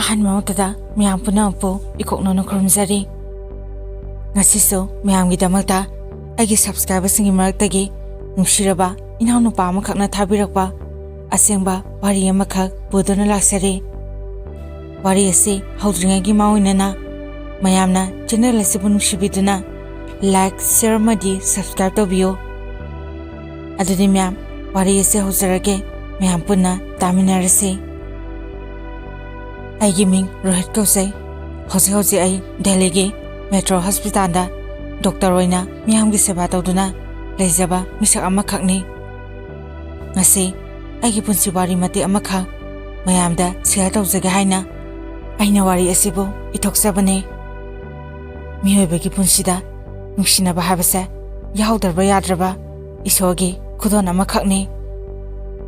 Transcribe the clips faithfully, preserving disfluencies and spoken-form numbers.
ꯑꯍꯥꯟꯕꯃꯛꯇꯗ ꯃꯌꯥꯝ ꯄꯨꯝꯅꯃꯛꯄꯨ ꯏꯀꯣꯛꯅꯅ ꯈꯨꯔꯨꯝꯖꯔꯤ꯫ ꯉꯁꯤꯁꯨ ꯃꯌꯥꯝꯒꯤꯗꯃꯛꯇ ꯑꯩꯒꯤ subscriberꯁꯤꯡꯒꯤ ꯃꯔꯛꯇꯒꯤ ꯅꯨꯡꯁꯤꯔꯕ ꯏꯅꯥꯎꯅꯨꯄꯥ ꯑꯃꯈꯛꯅ ꯊꯥꯕꯤꯔꯛꯄ ꯑꯁꯦꯡꯕ ꯋꯥꯔꯤ ꯑꯃꯈꯛ ꯄꯨꯗꯨꯅ ꯂꯥꯛꯆꯔꯤ꯫ ꯋꯥꯔꯤ ꯑꯁꯤ ꯍꯧꯗ꯭ꯔꯤꯉꯩꯒꯤ ꯃꯥꯡꯑꯣꯏꯅꯅ ꯃꯌꯥꯝꯅ channel ꯑꯁꯤꯕꯨ ꯅꯨꯡꯁꯤꯕꯤꯗꯨꯅ like, share ꯑꯃꯗꯤ subscribe ꯇꯧꯕꯤꯌꯨ꯫ ꯑꯗꯨꯗꯤ ꯃꯌꯥꯝ, ꯋꯥꯔꯤ ꯑꯁꯤ ꯍꯧꯖꯔꯒꯦ, ꯃꯌꯥꯝ ꯄꯨꯟꯅ ꯇꯥꯃꯤꯟꯅꯔꯁꯤ꯫ ꯑꯩꯒꯤ ꯃꯤꯡ ꯔꯣꯍꯤꯠ ꯀꯧꯖꯩ꯫ ꯍꯧꯖꯤꯛ ꯍꯧꯖꯤꯛ ꯑꯩ ꯗꯦꯜꯂꯤꯒꯤ Metro Hospitalꯗ doctor ꯑꯣꯏꯅ ꯃꯤꯌꯥꯝꯒꯤ ꯁꯦꯕꯥ ꯇꯧꯗꯨꯅ ꯂꯩꯖꯕ ꯃꯤꯁꯛ ꯑꯃꯈꯛꯅꯤ꯫ ꯉꯁꯤ ꯑꯩꯒꯤ ꯄꯨꯟꯁꯤ ꯋꯥꯔꯤ ꯃꯇꯦꯛ ꯑꯃꯈꯛ ꯃꯌꯥꯝꯗ share ꯇꯧꯖꯒꯦ ꯍꯥꯏꯅ ꯑꯩꯅ ꯋꯥꯔꯤ ꯑꯁꯤꯕꯨ ꯏꯊꯣꯛꯆꯕꯅꯤ꯫ ꯃꯤꯑꯣꯏꯕꯒꯤ ꯄꯨꯟꯁꯤꯗ ꯅꯨꯡꯁꯤꯅꯕ ꯍꯥꯏꯕꯁꯦ ꯌꯥꯎꯗ꯭ꯔꯕ ꯌꯥꯗ꯭ꯔꯕ ꯏꯁꯣꯔꯒꯤ ꯈꯨꯗꯣꯜ ꯑꯃꯈꯛꯅꯤ꯫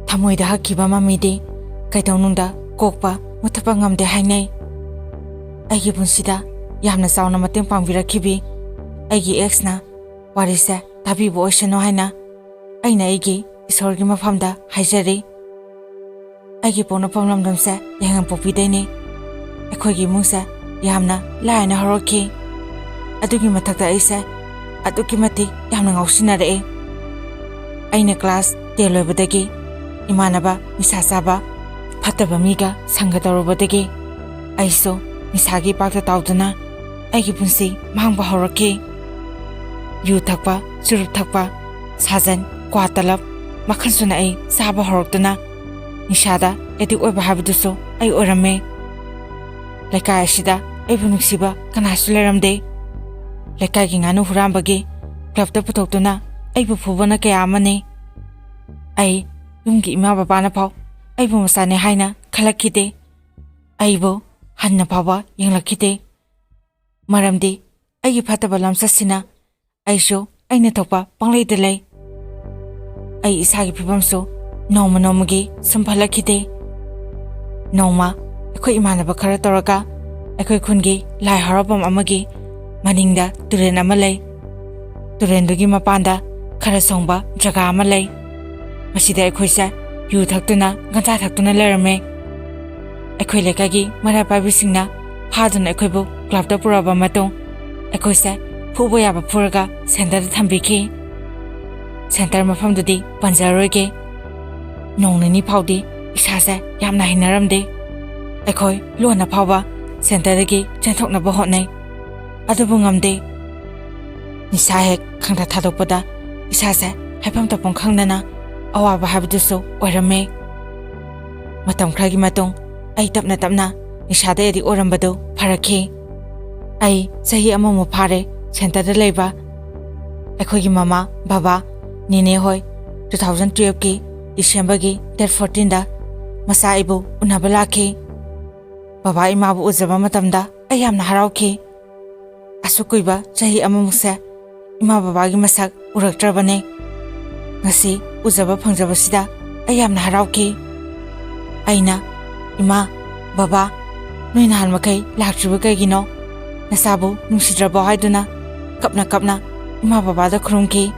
ꯊꯃꯣꯏꯗ ꯍꯛꯈꯤꯕ ꯃꯃꯤꯗꯤ ꯀꯩꯗꯧꯅꯨꯡꯗ ꯀꯣꯛꯄ ꯃꯨꯊꯠꯄ ꯉꯝꯗꯦ ꯍꯥꯏꯅꯩ꯫ ꯑꯩꯒꯤ ꯄꯨꯟꯁꯤꯗ ꯌꯥꯝꯅ ꯆꯥꯎꯅ ꯃꯇꯦꯡ ꯄꯥꯡꯕꯤꯔꯛꯈꯤꯕꯤ ꯑꯩꯒꯤ exꯅ ꯋꯥꯔꯤꯁꯦ ꯇꯥꯕꯤꯕ ꯑꯣꯏꯁꯅꯨ ꯍꯥꯏꯅ ꯑꯩꯅ ꯑꯩꯒꯤ ꯏꯁꯣꯔꯒꯤ ꯃꯐꯝꯗ ꯍꯥꯏꯖꯔꯤ꯫ ꯑꯩꯒꯤ ꯄꯣꯛꯅꯐꯝ ꯂꯝꯗꯝꯁꯦ ꯌꯥꯏꯉꯪꯄꯣꯛꯄꯤꯗꯩꯅꯤ꯫ ꯑꯩꯈꯣꯏꯒꯤ ꯏꯃꯨꯡꯁꯦ ꯌꯥꯝꯅ ꯂꯥꯏꯅ ꯍꯧꯔꯛꯈꯤ꯫ ꯑꯗꯨꯒꯤ ꯃꯊꯛꯇ ꯑꯩꯁꯦ ꯑꯗꯨꯛꯀꯤ ꯃꯇꯤꯛ ꯌꯥꯝꯅ ꯉꯥꯎꯁꯤꯟꯅꯔꯛꯑꯦ꯫ ꯑꯩꯅ class ten ꯂꯣꯏꯕꯗꯒꯤ ꯏꯃꯥꯟꯅꯕ ꯅꯤꯁꯥ ꯆꯥꯕ ꯐꯠꯇꯕ ꯃꯤꯒ ꯁꯪꯒ ꯇꯧꯔꯨꯕꯗꯒꯤ ꯑꯩꯁꯨ ꯅꯤꯁꯥꯒꯤ ꯏꯄꯥꯛꯇ ꯇꯥꯎꯗꯨꯅ ꯑꯩꯒꯤ ꯄꯨꯟꯁꯤ ꯃꯥꯡꯕ ꯍꯧꯔꯛꯈꯤ꯫ ꯌꯨ ꯊꯛꯄ, ꯆꯨꯔꯨꯞ ꯊꯛꯄ, ꯁꯥꯖꯟ, ꯀ꯭ꯋꯥ ꯇꯂꯞ ꯃꯈꯜ ꯁꯨꯅ ꯑꯩ ꯆꯥꯕ ꯍꯧꯔꯛꯇꯨꯅ ꯅꯤꯁꯥꯗ addict ꯑꯣꯏꯕ ꯍꯥꯏꯕꯗꯨꯁꯨ ꯑꯩ ꯑꯣꯏꯔꯝꯃꯦ꯫ ꯂꯩꯀꯥꯏ ꯑꯁꯤꯗ ꯑꯩꯕꯨ ꯅꯨꯡꯁꯤꯕ ꯀꯅꯥꯁꯨ ꯂꯩꯔꯝꯗꯦ꯫ ꯂꯩꯀꯥꯏꯒꯤ ꯉꯥꯅꯨ ꯍꯨꯔꯥꯟꯕꯒꯤ clubꯇ ꯄꯨꯊꯣꯛꯇꯨꯅ ꯑꯩꯕꯨ ꯐꯨꯕꯅ ꯀꯌꯥ ꯑꯃꯅꯤ꯫ ꯑꯩ ꯌꯨꯝꯒꯤ ꯏꯃꯥ ꯕꯕꯥꯅ ꯐꯥꯎ ꯑꯩꯕꯨ ꯃꯆꯥꯅꯦ ꯍꯥꯏꯅ ꯈꯜꯂꯛꯈꯤꯗꯦ꯫ ꯑꯩꯕꯨ ꯍꯟꯅ ꯐꯥꯎꯕ ꯌꯦꯡꯂꯛꯈꯤꯗꯦ꯫ ꯃꯔꯝꯗꯤ ꯑꯩꯒꯤ ꯐꯠꯇꯕ ꯂꯝꯆꯠꯁꯤꯅ ꯑꯩꯁꯨ ꯑꯩꯅ ꯊꯣꯛꯄ ꯄꯪꯂꯩꯗ ꯂꯩ꯫ ꯑꯩ ꯏꯁꯥꯒꯤ ꯐꯤꯕꯝꯁꯨ ꯅꯣꯡꯃ ꯅꯣꯡꯃꯒꯤ ꯁꯨꯝ ꯐꯠꯂꯛꯈꯤꯗꯦ꯫ ꯅꯣꯡꯃ ꯑꯩꯈꯣꯏ ꯏꯃꯥꯟꯅꯕ ꯈꯔ ꯇꯧꯔꯒ ꯑꯩꯈꯣꯏ ꯈꯨꯟꯒꯤ ꯂꯥꯏ ꯍꯔꯥꯎꯐꯝ ꯑꯃꯒꯤ ꯃꯅꯤꯡꯗ ꯇꯨꯔꯦꯜ ꯑꯃ ꯂꯩ꯫ ꯇꯨꯔꯦꯜꯗꯨꯒꯤ ꯃꯄꯥꯟꯗ ꯈꯔ ꯁꯣꯡꯕ ꯖꯒꯥ ꯑꯃ ꯂꯩ꯫ ꯃꯁꯤꯗ ꯑꯩꯈꯣꯏꯁꯦ ꯌꯨ ꯊꯛꯇꯨꯅ, ꯒꯟꯖꯥ ꯊꯛꯇꯨꯅ ꯂꯩꯔꯝꯃꯦ꯫ ꯑꯩꯈꯣꯏ ꯂꯩꯀꯥꯏꯒꯤ ꯃꯔꯥ ꯄꯥꯏꯕꯤꯁꯤꯡꯅ ꯐꯥꯗꯨꯅ ꯑꯩꯈꯣꯏꯕꯨ ꯀ꯭ꯂꯕꯇ ꯄꯨꯔꯛꯑꯕ ꯃꯇꯨꯡ, ꯑꯩꯈꯣꯏꯁꯦ ꯐꯨꯕ ꯌꯥꯕ ꯐꯨꯔꯒ ꯁꯦꯟꯇꯔꯗ ꯊꯝꯕꯤꯈꯤ꯫ ꯁꯦꯟꯇꯔ ꯃꯐꯝꯗꯨꯗꯤ ꯄꯟꯖꯔꯣꯏꯒꯦ꯫ ꯅꯣꯡ ꯅꯤꯅꯤ ꯐꯥꯎꯗꯤ ꯏꯁꯥꯁꯦ ꯌꯥꯝꯅ ꯍꯩꯅꯔꯝꯗꯦ꯫ ꯑꯩꯈꯣꯏ ꯂꯣꯟꯅ ꯐꯥꯎꯕ ꯁꯦꯟꯇꯔꯗꯒꯤ ꯆꯦꯟꯊꯣꯛꯅꯕ ꯍꯣꯠꯅꯩ, ꯑꯗꯨꯕꯨ ꯉꯝꯗꯦ꯫ ꯅꯤꯁꯥ ꯍꯦꯛ ꯈꯪꯊ ꯊꯥꯗꯣꯛꯄꯗ ꯏꯁꯥꯁꯦ ꯍꯥꯏꯐꯝ ꯇꯧꯐꯝ ꯈꯪꯗꯅ ꯑꯋꯥꯕ ꯍꯥꯏꯕꯗꯨꯁꯨ ꯑꯣꯏꯔꯝꯃꯦ꯫ ꯃꯇꯝ ꯈꯔꯒꯤ ꯃꯇꯨꯡ ꯑꯩ ꯇꯞꯅ ꯇꯞꯅ ꯅꯤꯁꯥꯗ ꯑꯦꯗꯤꯛ ꯑꯣꯏꯔꯝꯕꯗꯨ ꯐꯔꯛꯈꯤ꯫ ꯑꯩ ꯆꯍꯤ ꯑꯃꯃꯨꯛ ꯐꯥꯔꯦ ꯁꯦꯟꯇꯔꯗ ꯂꯩꯕ꯫ ꯑꯩꯈꯣꯏꯒꯤ ꯃꯃꯥ, ꯕꯕꯥ, ꯅꯦꯅꯦ ꯍꯣꯏ two thousand twelve ꯀꯤ December ꯒꯤ date fourteen ꯗ ꯃꯆꯥ ꯑꯩꯕꯨ ꯎꯅꯕ ꯂꯥꯛꯈꯤ꯫ ꯕꯕꯥ ꯏꯃꯥꯕꯨ ꯎꯖꯕ ꯃꯇꯝꯗ ꯑꯩ ꯌꯥꯝꯅ ꯍꯔꯥꯎꯈꯤ꯫ ꯑꯁꯨꯛ ꯀꯨꯏꯕ ꯆꯍꯤ ꯑꯃꯃꯨꯛꯁꯦ ꯏꯃꯥ ꯕꯕꯥꯒꯤ ꯃꯁꯛ ꯎꯔꯛꯇ꯭ꯔꯕꯅꯦ꯫ ꯉꯁꯤ ꯎꯖꯕ ꯐꯪꯖꯕꯁꯤꯗ ꯑꯩ ꯌꯥꯝꯅ ꯍꯔꯥꯎꯈꯤ꯫ ꯑꯩꯅ, "ꯏꯃꯥ, ꯕꯕꯥ, ꯅꯣꯏ ꯅꯍꯥꯟ ꯃꯈꯩ ꯂꯥꯛꯇ꯭ꯔꯤꯕ ꯀꯩꯒꯤꯅꯣ? ꯅꯆꯥꯕꯨ ꯅꯨꯡꯁꯤꯗ꯭ꯔꯕꯣ?" ꯍꯥꯏꯗꯨꯅ ꯀꯞꯅ ꯀꯞꯅ ꯏꯃꯥ ꯕꯕꯥꯗ ꯈꯨꯔꯨꯝꯈꯤ꯫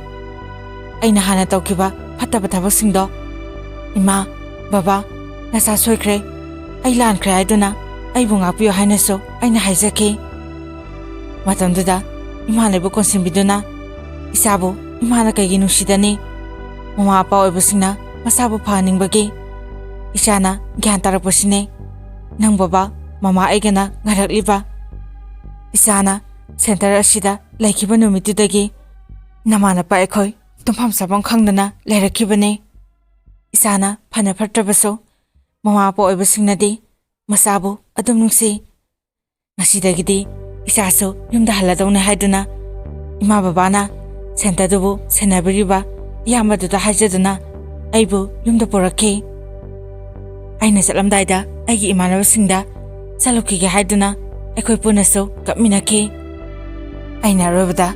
ꯑꯩꯅ ꯍꯥꯟꯅ ꯇꯧꯈꯤꯕ ꯐꯠꯇꯕ ꯊꯕꯛꯁꯤꯡꯗꯣ, "ꯏꯃꯥ, ꯕꯕꯥ, ꯅꯆꯥ ꯁꯣꯏꯈ꯭ꯔꯦ, ꯑꯩ ꯂꯥꯟꯈ꯭ꯔꯦ" ꯍꯥꯏꯗꯨꯅ ꯑꯩꯕꯨ ꯉꯥꯛꯄꯤꯌꯨ ꯍꯥꯏꯅꯁꯨ ꯑꯩꯅ ꯍꯥꯏꯖꯈꯤ꯫ ꯃꯇꯝꯗꯨꯗ ꯏꯃꯥꯅ ꯑꯩꯕꯨ ꯀꯣꯟꯁꯤꯟꯕꯤꯗꯨꯅ, "ꯏꯆꯥꯕꯨ ꯏꯃꯥꯅ ꯀꯩꯒꯤ ꯅꯨꯡꯁꯤꯗꯅꯤ? ꯃꯃꯥ ꯃꯄꯥ ꯑꯣꯏꯕꯁꯤꯡꯅ ꯃꯆꯥꯕꯨ ꯐꯍꯟꯅꯤꯡꯕꯒꯤ꯫ ꯏꯆꯥꯅ ꯒ꯭ꯌꯥꯟ ꯇꯥꯔꯛꯄꯁꯤꯅꯦ ꯅꯪ ꯕꯕꯥ, ꯃꯃꯥ ꯑꯩꯒꯅ ꯉꯥꯏꯔꯛꯂꯤꯕ꯫ ꯏꯆꯥꯅ ꯁꯦꯟꯇꯔ ꯑꯁꯤꯗ ꯂꯩꯈꯤꯕ ꯅꯨꯃꯤꯠꯇꯨꯗꯒꯤ ꯅꯃꯥ ꯅꯄꯥ ꯑꯩꯈꯣꯏ ꯇꯨꯝꯐꯝ ꯆꯥꯐꯝ ꯈꯪꯗꯅ ꯂꯩꯔꯛꯈꯤꯕꯅꯤ꯫ ꯏꯆꯥꯅ ꯐꯅ ꯐꯠꯇ꯭ꯔꯕꯁꯨ ꯃꯃꯥ ꯃꯄꯥ ꯑꯣꯏꯕꯁꯤꯡꯅꯗꯤ ꯃꯆꯥꯕꯨ ꯑꯗꯨꯝ ꯅꯨꯡꯁꯤ꯫ ꯉꯁꯤꯗꯒꯤꯗꯤ ꯏꯆꯥꯁꯨ ꯌꯨꯝꯗ ꯍꯜꯂꯗꯧꯅꯦ" ꯍꯥꯏꯗꯨꯅ ꯏꯃꯥ ꯕꯕꯥꯅ ꯁꯦꯟꯇꯔꯗꯨꯕꯨ ꯁꯦꯟꯅꯕꯤꯔꯤꯕ ꯏꯌꯥꯝꯕꯗꯨꯗ ꯍꯥꯏꯖꯗꯨꯅ ꯑꯩꯕꯨ ꯌꯨꯝꯗ ꯄꯨꯔꯛꯈꯤ꯫ ꯑꯩꯅ ꯆꯠꯂꯝꯗꯥꯏꯗ ꯑꯩꯒꯤ ꯏꯃꯥꯟꯅꯕꯁꯤꯡꯗ "ꯆꯠꯂꯨꯈꯤꯒꯦ" ꯍꯥꯏꯗꯨꯅ ꯑꯩꯈꯣꯏ ꯄꯨꯟꯅꯁꯨ ꯀꯞꯃꯤꯟꯅꯈꯤ꯫ ꯑꯩꯅ ꯑꯔꯣꯏꯕꯗ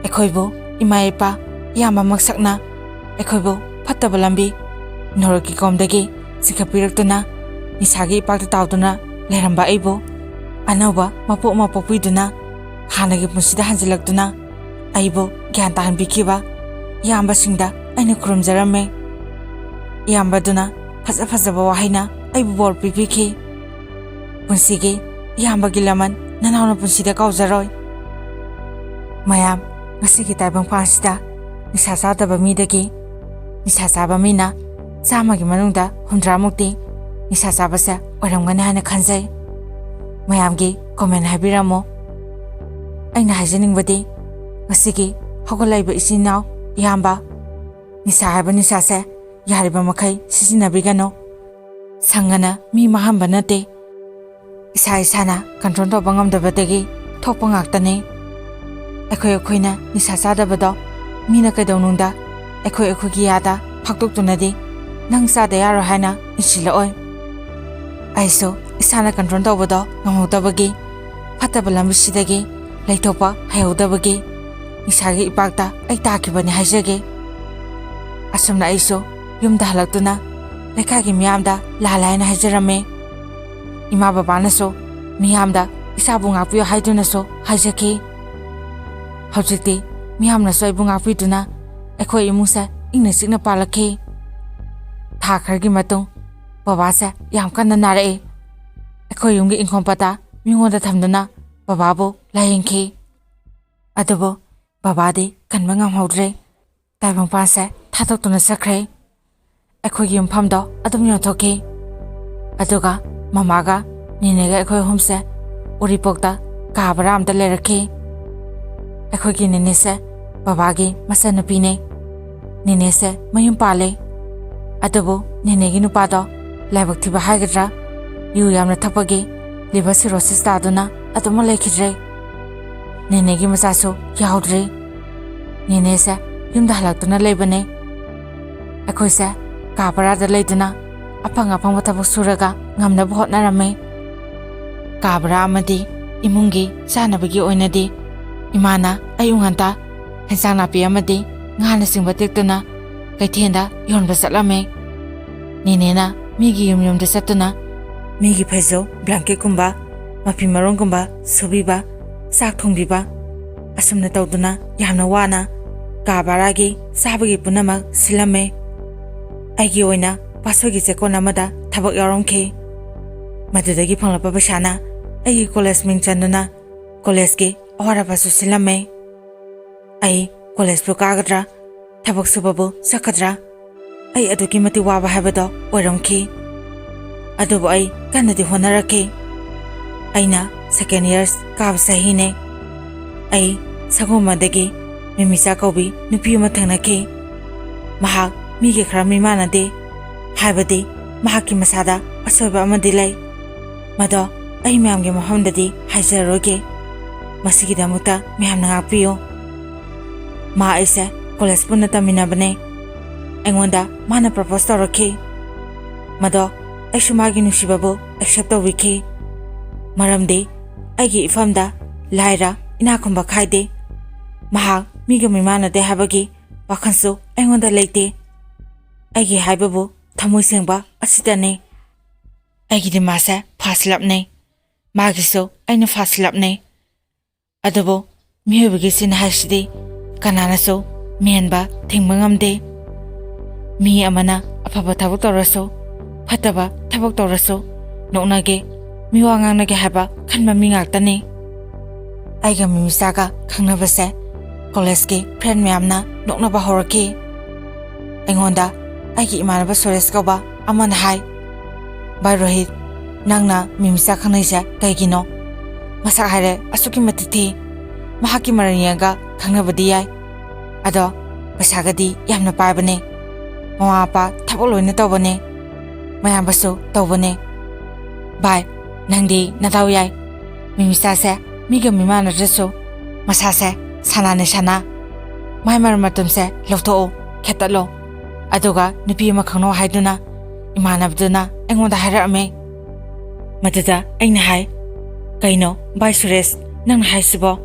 ꯑꯩꯈꯣꯏꯕꯨ ꯏꯃꯥ ꯏꯄꯥ ꯏꯌꯥꯝꯕ ꯃꯛꯁꯛꯅ ꯑꯩꯈꯣꯏꯕꯨ ꯐꯠꯇꯕ ꯂꯝꯕꯤ ꯅꯣꯔꯣꯛꯀꯤ ꯀꯣꯝꯗꯒꯤ ꯆꯤꯡꯈꯠꯄꯤꯔꯛꯇꯨꯅ ꯅꯤꯁꯥꯒꯤ ꯏꯄꯥꯛꯇ ꯇꯥꯎꯗꯨꯅ ꯂꯩꯔꯝꯕ ꯑꯩꯕꯨ ꯑꯅꯧꯕ ꯃꯄꯣꯛ ꯑꯃ ꯄꯣꯛꯄꯤꯗꯨꯅ ꯍꯥꯟꯅꯒꯤ ꯄꯨꯟꯁꯤꯗ ꯍꯟꯖꯤꯜꯂꯛꯇꯨꯅ ꯑꯩꯕꯨ ꯒ꯭ꯌꯥꯟ ꯇꯥꯍꯟꯕꯤꯈꯤꯕ ꯏꯌꯥꯝꯕꯁꯤꯡꯗ ꯑꯩꯅ ꯈꯨꯔꯨꯝꯖꯔꯝꯃꯤ꯫ ꯏꯌꯥꯝꯕꯗꯨꯅ ꯐꯖ ꯐꯖꯕ ꯋꯥꯍꯩꯅ ꯑꯩꯕꯨ ꯕꯣꯔ ꯄꯤꯕꯤꯈꯤ꯫ ꯄꯨꯟꯁꯤꯒꯤ ꯏꯌꯥꯝꯕꯒꯤ ꯂꯃꯟ ꯅꯅꯥꯎꯅ ꯄꯨꯟꯁꯤꯗ ꯀꯥꯎꯖꯔꯣꯏ꯫ ꯃꯌꯥꯝ, ꯉꯁꯤꯒꯤ ꯇꯥꯏꯕꯪꯄꯥꯟꯁꯤꯗ ꯅꯤꯁꯥ ꯆꯥꯗꯕ ꯃꯤꯗꯒꯤ ꯅꯤꯁꯥ ꯆꯥꯕ ꯃꯤꯅ ꯆꯥꯝꯃꯒꯤ ꯃꯅꯨꯡꯗ ꯍꯨꯝꯗ꯭ꯔꯥꯃꯨꯛꯇꯤ ꯅꯤꯁꯥ ꯆꯥꯕꯁꯦ ꯑꯣꯏꯔꯝꯒꯅꯤ ꯍꯥꯏꯅ ꯈꯟꯖꯩ꯫ ꯃꯌꯥꯝꯒꯤ ꯀꯣꯃꯦꯟ ꯍꯥꯏꯕꯤꯔꯝꯃꯨ꯫ ꯑꯩꯅ ꯍꯥꯏꯖꯅꯤꯡꯕꯗꯤ, ꯉꯁꯤꯒꯤ ꯍꯧꯒꯠꯂꯛꯏꯕ ꯏꯆꯤꯟ ꯏꯅꯥꯎ, ꯏꯌꯥꯝꯕ, ꯅꯤꯁꯥ ꯍꯥꯏꯕ ꯅꯤꯁꯥꯁꯦ ꯌꯥꯔꯤꯕ ꯃꯈꯩ ꯁꯤꯖꯤꯟꯅꯕꯤꯒꯅꯨ꯫ ꯁꯪꯒꯅ ꯃꯤ ꯃꯥꯡꯍꯟꯕ ꯅꯠꯇꯦ, ꯏꯁꯥ ꯏꯁꯥꯅ ꯀꯟꯇ꯭ꯔꯣꯜ ꯇꯧꯕ ꯉꯝꯗꯕꯗꯒꯤ ꯊꯣꯛꯄ ꯉꯥꯛꯇꯅꯤ꯫ ꯑꯩꯈꯣꯏ ꯑꯩꯈꯣꯏꯅ ꯅꯤꯁꯥ ꯆꯥꯗꯕꯗꯣ ꯃꯤꯅ ꯀꯩꯗꯧꯅꯨꯡꯗ ꯑꯩꯈꯣꯏ ꯑꯩꯈꯣꯏꯒꯤ ꯌꯥꯗ ꯐꯥꯛꯇꯣꯛꯇꯨꯅꯗꯤ ꯅꯪ ꯆꯥꯗ ꯌꯥꯔꯣꯏ ꯍꯥꯏꯅ ꯏꯟꯁꯤꯜꯂꯛꯑꯣꯏ꯫ ꯑꯩꯁꯨ ꯏꯁꯥꯅ ꯀꯟꯇ꯭ꯔꯣꯜ ꯇꯧꯕꯗꯣ ꯉꯝꯍꯧꯗꯕꯒꯤ, ꯐꯠꯇꯕ ꯂꯝꯕꯤꯁꯤꯗꯒꯤ ꯂꯩꯊꯣꯛꯄ ꯍꯩꯍꯧꯗꯕꯒꯤ ꯅꯤꯁꯥꯒꯤ ꯏꯄꯥꯛꯇ ꯑꯩ ꯇꯥꯈꯤꯕꯅꯤ ꯍꯥꯏꯖꯒꯦ꯫ ꯑꯁꯨꯝꯅ ꯑꯩꯁꯨ ꯌꯨꯝꯗ ꯍꯜꯂꯛꯇꯨꯅ ꯂꯩꯀꯥꯏꯒꯤ ꯃꯤꯌꯥꯝꯗ ꯂꯥꯜꯂꯦ ꯍꯥꯏꯅ ꯍꯥꯏꯖꯔꯝꯃꯤ꯫ ꯏꯃꯥ ꯕꯕꯥꯅꯁꯨ ꯃꯤꯌꯥꯝꯗ ꯏꯆꯥꯕꯨ ꯉꯥꯛꯄꯤꯌꯨ ꯍꯥꯏꯗꯨꯅꯁꯨ ꯍꯥꯏꯖꯈꯤ꯫ ꯍꯧꯖꯤꯛꯇꯤ ꯃꯤꯌꯥꯝꯅꯁꯨ ꯑꯩꯕꯨ ꯉꯥꯛꯄꯤꯗꯨꯅ ꯑꯩꯈꯣꯏ ꯏꯃꯨꯡꯁꯦ ꯏꯪꯅ ꯆꯤꯛꯅ ꯄꯥꯜꯂꯛꯈꯤ꯫ ꯊꯥ ꯈꯔꯒꯤ ꯃꯇꯨꯡ ꯕꯕꯥꯁꯦ ꯌꯥꯝ ꯀꯟꯅ ꯅꯥꯔꯛꯏ꯫ ꯑꯩꯈꯣꯏ ꯌꯨꯝꯒꯤ ꯏꯪꯈꯣꯜ ꯄꯇꯥ ꯃꯤꯉꯣꯟꯗ ꯊꯝꯗꯨꯅ ꯕꯕꯥꯕꯨ ꯂꯥꯌꯦꯡꯈꯤ꯫ ꯑꯗꯨꯕꯨ ꯕꯕꯥꯗꯤ ꯀꯟꯕ ꯉꯝꯍꯧꯗ꯭ꯔꯦ꯫ ꯇꯥꯏꯕꯪꯄꯥꯟꯁꯦ ꯊꯥꯗꯣꯛꯇꯨꯅ ꯆꯠꯈ꯭ꯔꯦ꯫ ꯑꯩꯈꯣꯏꯒꯤ ꯌꯨꯝꯐꯝꯗꯣ ꯑꯗꯨꯝ ꯌꯣꯟꯊꯣꯛꯈꯤ꯫ ꯑꯗꯨꯒ ꯃꯃꯥꯒ ꯅꯦꯅꯦꯒ ꯑꯩꯈꯣꯏ ꯑꯍꯨꯝꯁꯦ ꯎꯔꯤꯄꯣꯛꯇ ꯀꯥ ꯚꯔꯥ ꯑꯝꯗ ꯂꯩꯔꯛꯈꯤ꯫ ꯑꯩꯈꯣꯏꯒꯤ ꯅꯦꯅꯦꯁꯦ ꯕꯕꯥꯒꯤ ꯃꯆꯟꯅꯨꯄꯤꯅꯦ꯫ ꯅꯦꯅꯦꯁꯦ ꯃꯌꯨꯝ ꯄꯥꯜꯂꯦ꯫ ꯑꯗꯨꯕꯨ ꯅꯦꯅꯦꯒꯤ ꯅꯨꯄꯥꯗꯣ ꯂꯥꯏꯕꯛ ꯊꯤꯕ ꯍꯥꯏꯒꯗ꯭ꯔꯥ, ꯌꯨ ꯌꯥꯝꯅ ꯊꯛꯄꯒꯤ liver cirrhosis ꯇꯥꯗꯨꯅ ꯑꯗꯨꯃꯛ ꯂꯩꯈꯤꯗ꯭ꯔꯦ꯫ ꯅꯦꯅꯦꯒꯤ ꯃꯆꯥꯁꯨ ꯌꯥꯎꯗ꯭ꯔꯦ꯫ ꯅꯦꯅꯦꯁꯦ ꯌꯨꯝꯗ ꯍꯜꯂꯛꯇꯨꯅ ꯂꯩꯕꯅꯦ꯫ ꯑꯩꯈꯣꯏꯁꯦ ꯀꯥ ꯚꯔꯥꯗ ꯂꯩꯗꯨꯅ ꯑꯐꯪ ꯑꯐꯪꯕ ꯊꯕꯛ ꯁꯨꯔꯒ ꯉꯝꯅꯕ ꯍꯣꯠꯅꯔꯝꯃꯤ꯫ ꯀꯥ ꯚꯔꯥ ꯑꯃꯗꯤ ꯏꯃꯨꯡꯒꯤ ꯆꯥꯅꯕꯒꯤ ꯑꯣꯏꯅꯗꯤ ꯏꯃꯥꯅ ꯑꯌꯨꯛ ꯉꯟꯇꯥ ꯍꯦꯟꯖꯥꯡ ꯅꯥꯄꯤ ꯑꯃꯗꯤ ꯉꯥꯅꯆꯤꯡꯕ ꯇꯦꯛꯇꯨꯅ ꯀꯩꯊꯦꯜꯗ ꯌꯣꯟꯕ ꯆꯠꯂꯝꯃꯤ꯫ ꯅꯦꯅꯦꯅ ꯃꯤꯒꯤ ꯌꯨꯝ ꯌꯨꯝꯗ ꯆꯠꯇꯨꯅ ꯃꯤꯒꯤ ꯐꯩꯖꯣꯝ, blanketꯀꯨꯝꯕ, ꯃꯐꯤ ꯃꯔꯣꯟꯒꯨꯝꯕ ꯁꯨꯕꯤꯕ, ꯆꯥꯛ ꯊꯣꯡꯕꯤꯕ, ꯑꯁꯨꯝꯅ ꯇꯧꯗꯨꯅ ꯌꯥꯝꯅ ꯋꯥꯅ ꯀꯥ ꯚꯔꯥꯒꯤ, ꯆꯥꯕꯒꯤ ꯄꯨꯝꯅꯃꯛ ꯁꯤꯜꯂꯝꯃꯦ꯫ ꯑꯩꯒꯤ ꯑꯣꯏꯅ ꯄꯥꯠꯁꯣꯏꯒꯤ ꯆꯦꯛꯀꯣꯟ ꯑꯃꯗ ꯊꯕꯛ ꯌꯥꯎꯔꯝꯈꯤ꯫ ꯃꯗꯨꯗꯒꯤ ꯐꯪꯂꯛꯄ ꯄꯩꯁꯥꯅ ꯑꯩꯒꯤ ꯀꯣꯂꯦꯖ ꯃꯤꯡ ꯆꯟꯗꯨꯅ ꯀꯣꯂꯦꯖꯀꯤ ꯑꯋꯥꯠ ꯑꯄꯥꯁꯨ ꯁꯤꯜꯂꯝꯃꯦ꯫ ꯑꯩ ꯀꯣꯂꯦꯖꯄꯨ ꯀꯥꯒꯗ꯭ꯔꯥ, ꯊꯕꯛ ꯁꯨꯕꯕꯨ ꯆꯠꯀꯗ꯭ꯔꯥ, ꯑꯩ ꯑꯗꯨꯛꯀꯤ ꯃꯇꯤꯛ ꯋꯥꯕ ꯍꯥꯏꯕꯗꯣ ꯑꯣꯏꯔꯝꯈꯤ꯫ ꯑꯗꯨꯕꯨ ꯑꯩ ꯀꯟꯅꯗꯤ ꯍꯣꯠꯅꯔꯛꯈꯤ꯫ ꯑꯩꯅ second year ꯀꯥꯕ ꯆꯍꯤꯅꯦ꯫ ꯑꯩ ꯁꯪꯒꯣꯝ ꯑꯃꯗꯒꯤ ꯃꯤꯃꯤꯆꯥ ꯀꯧꯕꯤ ꯅꯨꯄꯤ ꯑꯃ ꯊꯦꯡꯅꯈꯤ꯫ ꯃꯍꯥꯛ ꯃꯤꯒ ꯈꯔ ꯃꯤꯃꯥꯟꯅꯗꯦ, ꯍꯥꯏꯕꯗꯤ ꯃꯍꯥꯛꯀꯤ ꯃꯁꯥꯗ ꯑꯁꯣꯏꯕ ꯑꯃꯗꯤ ꯂꯩ꯫ ꯃꯗꯣ ꯑꯩ ꯃꯌꯥꯝꯒꯤ ꯃꯐꯝꯗꯗꯤ ꯍꯥꯏꯖꯔꯔꯣꯏꯒꯦ꯫ ꯃꯁꯤꯒꯤꯗꯃꯛꯇ ꯃꯌꯥꯝꯅ ꯉꯥꯛꯄꯤꯌꯨ꯫ ꯃꯥ ꯑꯩꯁꯦ ꯀꯣꯂꯦꯖ ꯄꯨꯟꯅ ꯇꯝꯃꯤꯟꯅꯕꯅꯦ꯫ ꯑꯩꯉꯣꯟꯗ ꯃꯥꯅ propose ꯇꯧꯔꯛꯈꯤ꯫ ꯃꯗꯣ ꯑꯩꯁꯨ ꯃꯥꯒꯤ ꯅꯨꯡꯁꯤꯕꯕꯨ accept ꯇꯧꯕꯤꯈꯤ꯫ ꯃꯔꯝꯗꯤ ꯑꯩꯒꯤ ꯏꯐꯝꯗ ꯂꯥꯏꯔ ꯏꯅꯥꯛ ꯈꯨꯟꯕ ꯈꯥꯏꯗꯦ꯫ ꯃꯍꯥꯛ ꯃꯤꯒ ꯃꯤꯃꯥꯟꯅꯗꯦ ꯍꯥꯏꯕꯒꯤ ꯋꯥꯈꯜꯁꯨ ꯑꯩꯉꯣꯟꯗ ꯂꯩꯇꯦ꯫ ꯑꯩꯒꯤ ꯍꯥꯏꯕꯕꯨ ꯊꯃꯣꯏ ꯁꯦꯡꯕ ꯑꯁꯤꯇꯅꯤ꯫ ꯑꯩꯒꯤꯗꯤ ꯃꯥꯁꯦ first loveꯅꯤ꯫ ꯃꯥꯒꯤꯁꯨ ꯑꯩꯅ first loveꯅꯤ꯫ ꯑꯗꯨꯕꯨ ꯃꯤꯑꯣꯏꯕꯒꯤ ꯆꯤꯟ ꯍꯥꯏꯁꯤꯗꯤ ꯀꯅꯥꯅꯁꯨ ꯃꯦꯟꯕ ꯊꯤꯡꯕ ꯉꯝꯗꯦ꯫ ꯃꯤ ꯑꯃꯅ ꯑꯐꯕ ꯊꯕꯛ ꯇꯧꯔꯁꯨ, ꯐꯠꯇꯕ ꯊꯕꯛ ꯇꯧꯔꯁꯨ, ꯅꯣꯛꯅꯒꯦ, ꯃꯤꯋꯥ ꯉꯥꯡꯅꯒꯦ ꯍꯥꯏꯕ ꯈꯟꯕ ꯃꯤ ꯉꯥꯛꯇꯅꯤ꯫ ꯑꯩꯒ ꯃꯤꯃꯤꯆꯥꯒ ꯈꯪꯅꯕꯁꯦ ꯀꯣꯂꯦꯖꯀꯤ friend ꯃꯌꯥꯝꯅ ꯅꯣꯛꯅꯕ ꯍꯧꯔꯛꯈꯤ꯫ ꯑꯩꯉꯣꯟꯗ ꯑꯩꯒꯤ ꯏꯃꯥꯟꯅꯕ ꯁꯨꯔꯦꯁ ꯀꯧꯕ ꯑꯃꯅ ꯍꯥꯏ, "ꯚꯥꯏ ꯔꯣꯍꯤꯠ, ꯅꯪꯅ ꯃꯤꯃꯤꯆꯥ ꯈꯪꯅꯩꯁꯦ ꯀꯩꯒꯤꯅꯣ? ꯃꯁꯛ ꯍꯥꯏꯔꯦ ꯑꯁꯨꯛꯀꯤ ꯃꯇꯤꯛ ꯊꯤ꯫ ꯃꯍꯥꯛꯀꯤ ꯃꯔꯜ ꯌꯦꯡꯉꯒ ꯈꯪꯅꯕꯗꯤ ꯌꯥꯏ꯫ ꯑꯗꯣ ꯄꯩꯁꯥꯒꯗꯤ ꯌꯥꯝꯅ ꯄꯥꯏꯕꯅꯦ꯫ ꯃꯃꯥ ꯃꯄꯥ ꯊꯕꯛ ꯂꯣꯏꯅ ꯇꯧꯕꯅꯦ꯫ ꯃꯌꯥꯝꯕꯁꯨ ꯇꯧꯕꯅꯦ꯫ ꯚꯥꯏ, ꯅꯪꯗꯤ ꯅꯗꯥꯎ ꯌꯥꯏ꯫ ꯃꯤꯃꯤꯆꯥꯁꯦ ꯃꯤꯒ ꯃꯤꯃꯥꯟꯅꯗ꯭ꯔꯁꯨ ꯃꯁꯥꯁꯦ ꯁꯅꯥꯅꯦ ꯁꯅꯥ꯫ ꯃꯥꯏ ꯃꯔꯝ ꯃꯇꯨꯝꯁꯦ ꯂꯧꯊꯣꯛꯑꯣ, ꯈꯦꯠꯇꯠꯂꯣ꯫ ꯑꯗꯨꯒ ꯅꯨꯄꯤ ꯑꯃ ꯈꯪꯅꯧ ꯍꯥꯏꯗꯨꯅ ꯏꯃꯥꯟꯅꯕꯗꯨꯅ ꯑꯩꯉꯣꯟꯗ ꯍꯥꯏꯔꯛꯑꯝꯃꯦ꯫ ꯃꯗꯨꯗ ꯑꯩꯅ ꯍꯥꯏ, "ꯀꯩꯅꯣ ꯚꯥꯏ ꯁꯨꯔꯦꯁ, ꯅꯪꯅ ꯍꯥꯏꯁꯤꯕꯣ?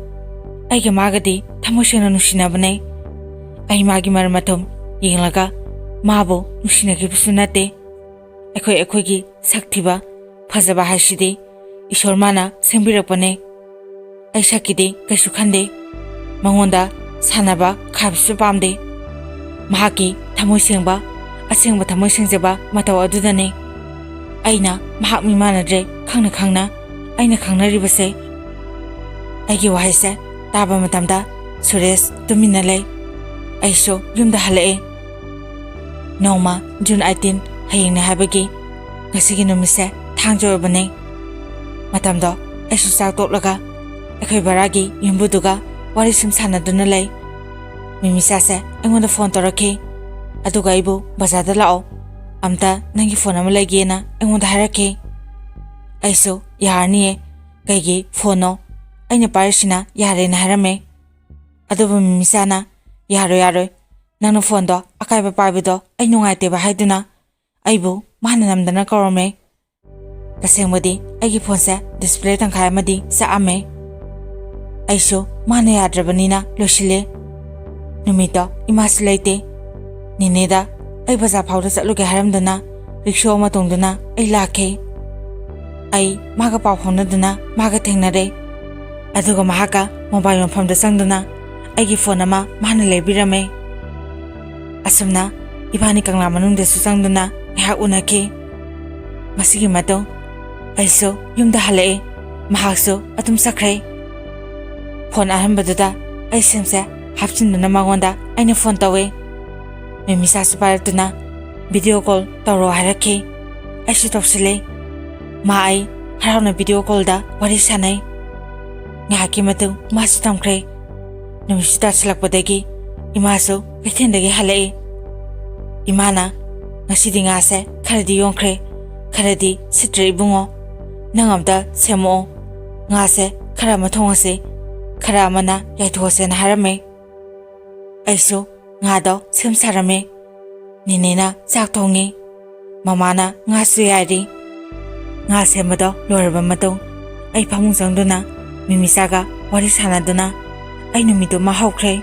ꯑꯩꯒ ꯃꯥꯒꯗꯤ ꯊꯃꯣꯏ ꯁꯦꯡꯅ ꯅꯨꯡꯁꯤꯅꯕꯅꯦ꯫ ꯑꯩ ꯃꯥꯒꯤ ꯃꯔꯝ ꯃꯇꯨꯝ ꯌꯦꯡꯂꯒ ꯃꯥꯕꯨ ꯅꯨꯡꯁꯤꯅꯈꯤꯕꯁꯨ ꯅꯠꯇꯦ꯫ ꯑꯩꯈꯣꯏ ꯑꯩꯈꯣꯏꯒꯤ ꯁꯛ ꯊꯤꯕ, ꯐꯖꯕ ꯍꯥꯏꯁꯤꯗꯤ ꯏꯁꯣꯔ ꯃꯥꯅ ꯁꯦꯝꯕꯤꯔꯛꯄꯅꯦ꯫ ꯑꯩ ꯁꯛꯀꯤꯗꯤ ꯀꯩꯁꯨ ꯈꯟꯗꯦ꯫ ꯃꯉꯣꯟꯗ ꯁꯥꯟꯅꯕ ꯈꯥꯏꯕꯁꯨ ꯄꯥꯝꯗꯦ꯫ ꯃꯍꯥꯛꯀꯤ ꯊꯃꯣꯏ ꯁꯦꯡꯕ, ꯑꯁꯦꯡꯕ ꯊꯃꯣꯏ ꯁꯦꯡꯖꯕ ꯃꯇꯧ ꯑꯗꯨꯗꯅꯦ꯫ ꯑꯩꯅ ꯃꯍꯥꯛ ꯃꯤ ꯃꯥꯟꯅꯗ꯭ꯔꯦ ꯈꯪꯅ ꯈꯪꯅ ꯑꯩꯅ ꯈꯪꯅꯔꯤꯕꯁꯦ꯫ ꯑꯩꯒꯤ ꯋꯥꯍꯩꯁꯦ ꯇꯥꯕ ꯃꯇꯝꯗ ꯁꯨꯔꯦꯁ ꯇꯨꯃꯤꯟꯅ ꯂꯩ꯫ ꯑꯩꯁꯨ ꯌꯨꯝꯗ ꯍꯜꯂꯛꯑꯦ꯫ ꯅꯣꯡꯃ ꯖꯨꯟ ꯑꯩꯠꯇꯤꯟ, ꯍꯌꯦꯡꯅꯦ ꯍꯥꯏꯕꯒꯤ ꯉꯁꯤꯒꯤ ꯅꯨꯃꯤꯠꯁꯦ ꯊꯥꯡꯖ ꯑꯣꯏꯕꯅꯦ꯫ ꯃꯇꯝꯗꯣ ꯑꯩꯁꯨ ꯆꯥꯛ ꯇꯣꯛꯂꯒ ꯑꯩꯈꯣꯏ ꯚꯔꯥꯒꯤ ꯌꯨꯝꯕꯨꯗꯨꯒ ꯋꯥꯔꯤ ꯁꯨꯝ ꯁꯥꯟꯅꯗꯨꯅ ꯂꯩ꯫ ꯃꯤꯃꯤꯆꯥꯁꯦ ꯑꯩꯉꯣꯟꯗ ꯐꯣꯟ ꯇꯧꯔꯛꯈꯤ, ꯑꯗꯨꯒ ꯑꯩꯕꯨ ꯕꯖꯥꯔꯗ ꯂꯥꯛꯑꯣ, ꯑꯝꯇ ꯅꯪꯒꯤ ꯐꯣꯟ ꯑꯃ ꯂꯩꯒꯦꯅ ꯑꯩꯉꯣꯟꯗ ꯍꯥꯏꯔꯛꯈꯤ꯫ ꯑꯩꯁꯨ ꯌꯥꯔꯅꯤꯌꯦ, ꯀꯩꯒꯤ ꯐꯣꯟꯅꯣ? ꯑꯩꯅ ꯄꯥꯏꯔꯤꯁꯤꯅ ꯌꯥꯔꯦꯅ ꯍꯥꯏꯔꯝꯃꯦ꯫ ꯑꯗꯨꯕꯨ ꯃꯤꯃꯤꯆꯥꯅ, "ꯌꯥꯔꯣꯏ, ꯌꯥꯔꯣꯏ, ꯅꯪꯅ ꯐꯣꯟꯗꯣ ꯑꯀꯥꯏꯕ ꯄꯥꯏꯕꯗꯣ ꯑꯩ ꯅꯨꯡꯉꯥꯏꯇꯦꯕ" ꯍꯥꯏꯗꯨꯅ ꯑꯩꯕꯨ ꯃꯥꯅ ꯅꯝꯗꯅ ꯀꯧꯔꯝꯃꯦ꯫ ꯇꯁꯦꯡꯕꯗꯤ ꯑꯩꯒꯤ ꯐꯣꯟꯁꯦ ꯗꯤꯁꯄ꯭ꯂꯦ ꯇꯪꯈꯥꯏ ꯑꯃꯗꯤ ꯆꯥꯛꯑꯝꯃꯦ꯫ ꯑꯩꯁꯨ ꯃꯥꯅ ꯌꯥꯗ꯭ꯔꯕꯅꯤꯅ ꯂꯣꯏꯁꯤꯜꯂꯦ꯫ ꯅꯨꯃꯤꯠꯇꯣ ꯏꯃꯥꯁꯨ ꯂꯩꯇꯦ꯫ ꯅꯦꯅꯦꯗ ꯑꯩ ꯕꯖꯥꯔ ꯐꯥꯎꯗ ꯆꯠꯂꯨꯒꯦ ꯍꯥꯏꯔꯝꯗꯨꯅ ꯔꯤꯛꯁꯣ ꯑꯃ ꯇꯣꯡꯗꯨꯅ ꯑꯩ ꯂꯥꯛꯈꯤ꯫ ꯑꯩ ꯃꯥꯒ ꯄꯥꯎ ꯐꯥꯎꯅꯗꯨꯅ ꯃꯥꯒ ꯊꯦꯡꯅꯔꯦ꯫ ꯑꯗꯨꯒ ꯃꯍꯥꯛꯀ ꯃꯣꯕꯥꯏꯜ ꯌꯣꯟꯐꯝꯗ ꯆꯪꯗꯨꯅ ꯑꯩꯒꯤ ꯐꯣꯟ ꯑꯃ ꯃꯥꯅ ꯂꯩꯕꯤꯔꯝꯃꯦ꯫ ꯑꯁꯨꯝꯅ ꯏꯕꯥꯅꯤ ꯀꯪꯂꯥ ꯃꯅꯨꯡꯗꯁꯨ ꯆꯪꯗꯨꯅ ꯉꯥꯏꯍꯥꯛ ꯎꯅꯈꯤ꯫ ꯃꯁꯤꯒꯤ ꯃꯇꯨꯡ ꯑꯩꯁꯨ ꯌꯨꯝꯗ ꯍꯜꯂꯛꯑꯦ, ꯃꯍꯥꯛꯁꯨ ꯑꯗꯨꯝ ꯆꯠꯈ꯭ꯔꯦ꯫ ꯐꯣꯟ ꯑꯍꯟꯕꯗꯨꯗ ꯑꯩ ꯁꯤꯝꯁꯦ ꯍꯥꯞꯆꯤꯟꯗꯨꯅ ꯃꯉꯣꯟꯗ ꯑꯩꯅ ꯐꯣꯟ ꯇꯧꯋꯦ꯫ ꯃꯤꯃꯤꯆꯥꯁꯨ ꯄꯥꯏꯔꯛꯇꯨꯅ ꯚꯤꯗꯤꯑꯣ ꯀꯣꯜ ꯇꯧꯔꯣ ꯍꯥꯏꯔꯛꯈꯤ꯫ ꯑꯩꯁꯨ ꯇꯧꯁꯤꯜꯂꯦ꯫ ꯃꯥ ꯑꯩ ꯍꯔꯥꯎꯅ ꯚꯤꯗꯤꯑꯣ ꯀꯣꯜꯗ ꯋꯥꯔꯤ ꯁꯥꯟꯅꯩ꯫ ꯉꯥꯏꯍꯥꯛꯀꯤ ꯃꯇꯨꯡ ꯃꯥꯁꯨ ꯊꯝꯈ꯭ꯔꯦ꯫ ꯅꯨꯃꯤꯠꯁꯨ ꯇꯥꯁꯤꯜꯂꯛꯄꯗꯒꯤ ꯏꯃꯥꯁꯨ ꯀꯩꯊꯦꯜꯗꯒꯤ ꯍꯜꯂꯛꯏ꯫ ꯏꯃꯥꯅ, "ꯉꯁꯤꯗꯤ ꯉꯥꯁꯦ ꯈꯔꯗꯤ ꯌꯣꯟꯈ꯭ꯔꯦ, ꯈꯔꯗꯤ ꯁꯤꯠꯇ꯭ꯔꯦ ꯏꯕꯨꯡꯉꯣ꯫ ꯅꯪ ꯑꯝꯇ ꯁꯦꯝꯃꯛꯑꯣ, ꯉꯥꯁꯦ ꯈꯔ ꯑꯃ ꯊꯣꯡꯉꯁꯤ, ꯈꯔ ꯑꯃꯅ ꯌꯥꯏꯊꯣꯛꯑꯁꯦꯅ" ꯍꯥꯏꯔꯝꯃꯦ꯫ ꯑꯩꯁꯨ ꯉꯥꯗꯣ ꯁꯦꯝ ꯁꯥꯔꯝꯃꯦ꯫ ꯅꯦꯅꯦꯅ ꯆꯥꯛ ꯊꯣꯡꯉꯤ, ꯃꯃꯥꯅ ꯉꯥꯁꯨ ꯌꯥꯏꯔꯤ꯫ ꯉꯥ ꯁꯦꯝꯕꯗꯣ ꯂꯣꯏꯔꯕ ꯃꯇꯨꯡ ꯑꯩ ꯐꯃꯨꯡ ꯆꯪꯗꯨꯅ ꯃꯤꯃꯤꯆꯥꯒ ꯋꯥꯔꯤ ꯁꯥꯟꯅꯗꯨꯅ ꯑꯩ ꯅꯨꯃꯤꯠꯇꯨꯃ ꯍꯧꯈ꯭ꯔꯦ꯫